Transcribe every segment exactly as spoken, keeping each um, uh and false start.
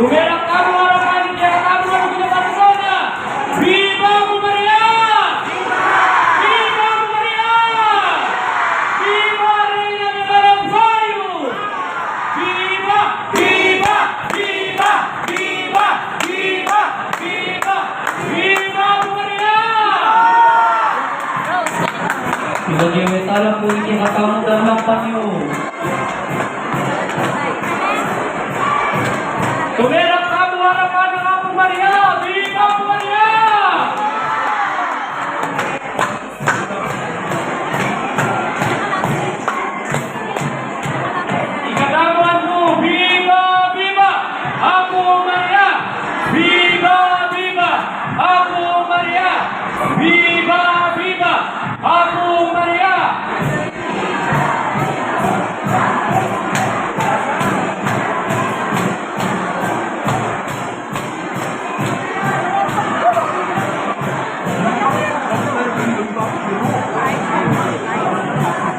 Tumerak tamu king arapan ning kekatamung kinaparsona. Viva Apu Maria! Viva Apu Maria! Viva Reina de Bayan Bayu! Viva! Viva! Viva! Viva! Viva! Viva Apu Maria! King Dios, itamu pu ing kekatamung darma king panyu. Tumerak tamu king arapan ning Apu Maria! Viva Apu Maria! Ikatamu naman pu, viva, viva, Apu Maria! Viva, viva, Apu Maria! Viva, viva, Apu Maria!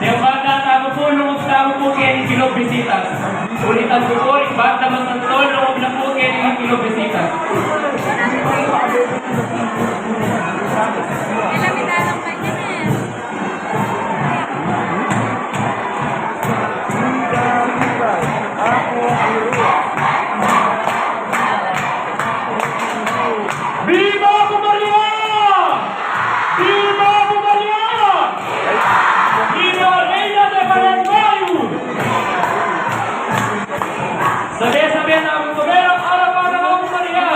Deng banda tamu pu, lungub tamu pu keni king lub bisitas. Ulitan ku pu, ing banda masantol, lungub na pu keni king lub bisitas. Viva Apu Maria! Viva Apu Maria! Viva Reina de Bayan Bayu! Sabe-sabe tamu, tumerak king arapan ning Apu Maria!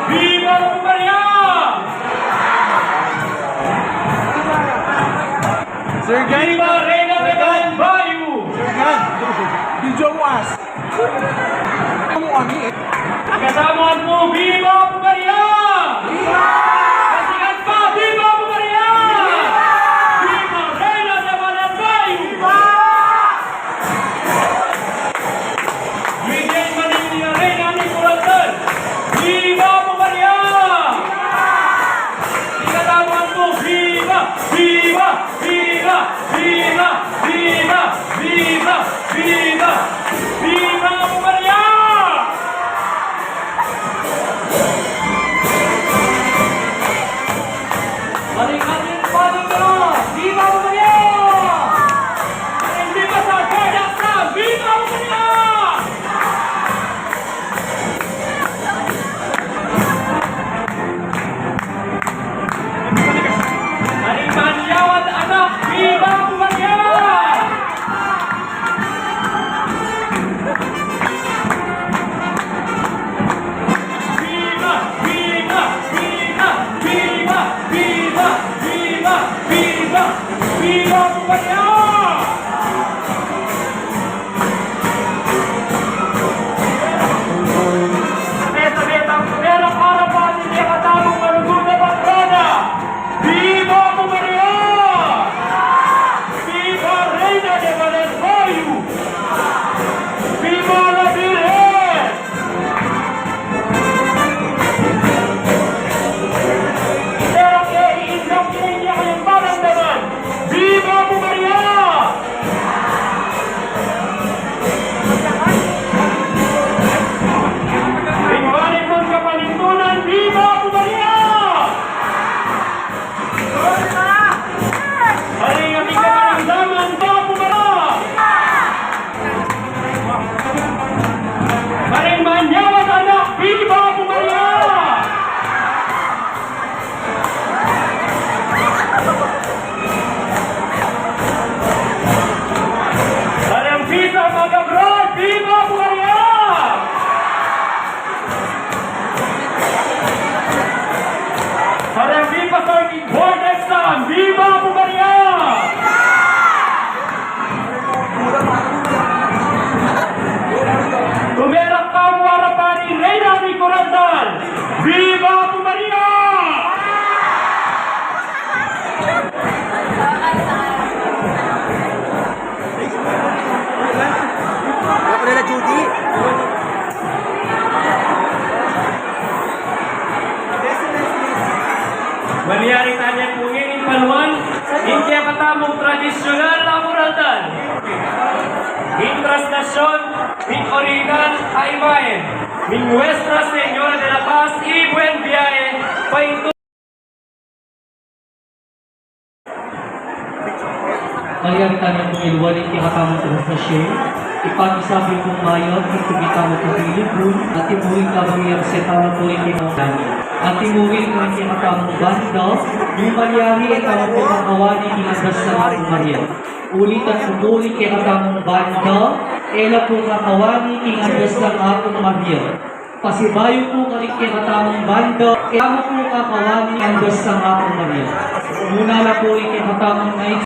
Viva Apu Maria! Sir Guy. Viva Reina de Bayan Bayu! Sir Guy. Video mo as. Ano, ano, eh? Ikatamu naman pu, viva Apu Maria! Viva! Kasikan pa, viva Apu Maria! Viva! Viva Reina de Bayan Bayu! Viva! Virgen Maria, Reina ning Kulantan! Viva Apu Maria! Ikatamu naman pu, viva! Viva! Viva! Viva! Viva! Viva! Viva Apu Maria! Maring atin pa rin ka! Viva Apu Maria! Maring viva sa Guardia Civil! Viva Apu Maria! Maring panyawad anak! Viva Apu Maria! Viva! Viva! Viva! Viva! Viva! Viva! Tamung tradisyonal a muraldan king traslasyon ning orihinal a imahen ning Nuestra Señora de la Paz y Buen Viaje, paintu. Malyari tana pung ilwan ing kekatamung traslasyon. Ipakisabi kung mayap, ing kekatamung kapilipun, at imuring kabang iyang setala po ing kinaunani. At imuring ing kekatamung banda, nung malyari e tamu pung kakawani ing andas nang Apung Maria. Ulitan ku pu ing kekatamung banda, e la pu kakawani ing andas nang Apung Maria. Pasibayu pu karing kekatamung banda, e tamu pu kakawani ing andas nang Apung Maria. Muna la pu ing kekatamung nai-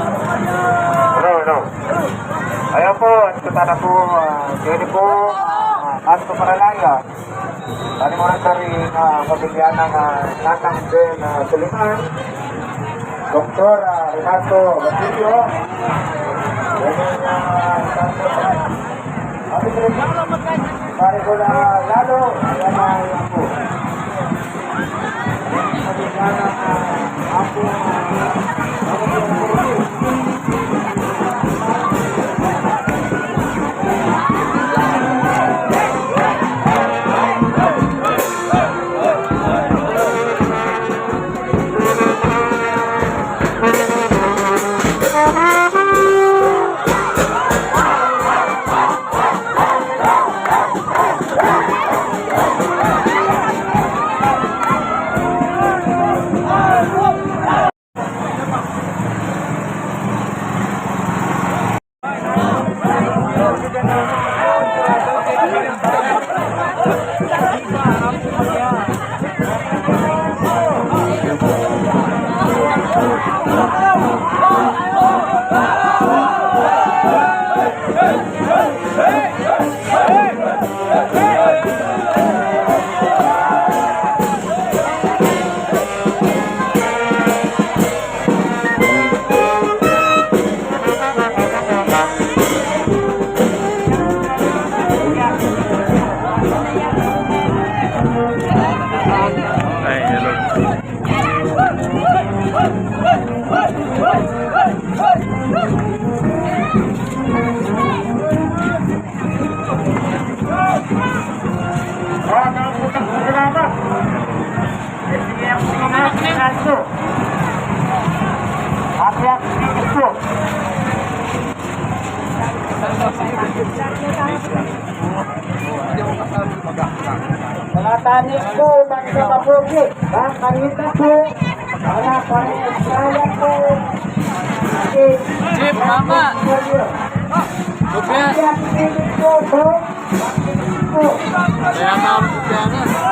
Hello, hello. Ayan po, at kita na po, ah, pwede po, ah, mas paparalaya. Panimulan na rin, ah, pamilya ng, ah, Tatang Ben, ah, Suliman, Doktor, ah, Renato Basilio, Reverend, ah, Santos, Ate Teresa, Pare Bola Lalo, ayan na, ayan po. Pamilya ng, ah, Apo, ah, Ay, hello. Tanik ku, bangsa maputi, bang kanita ku, para pareha saya ku. Jeep, mama. Jeep ya. Kaya tamu ku kaya na.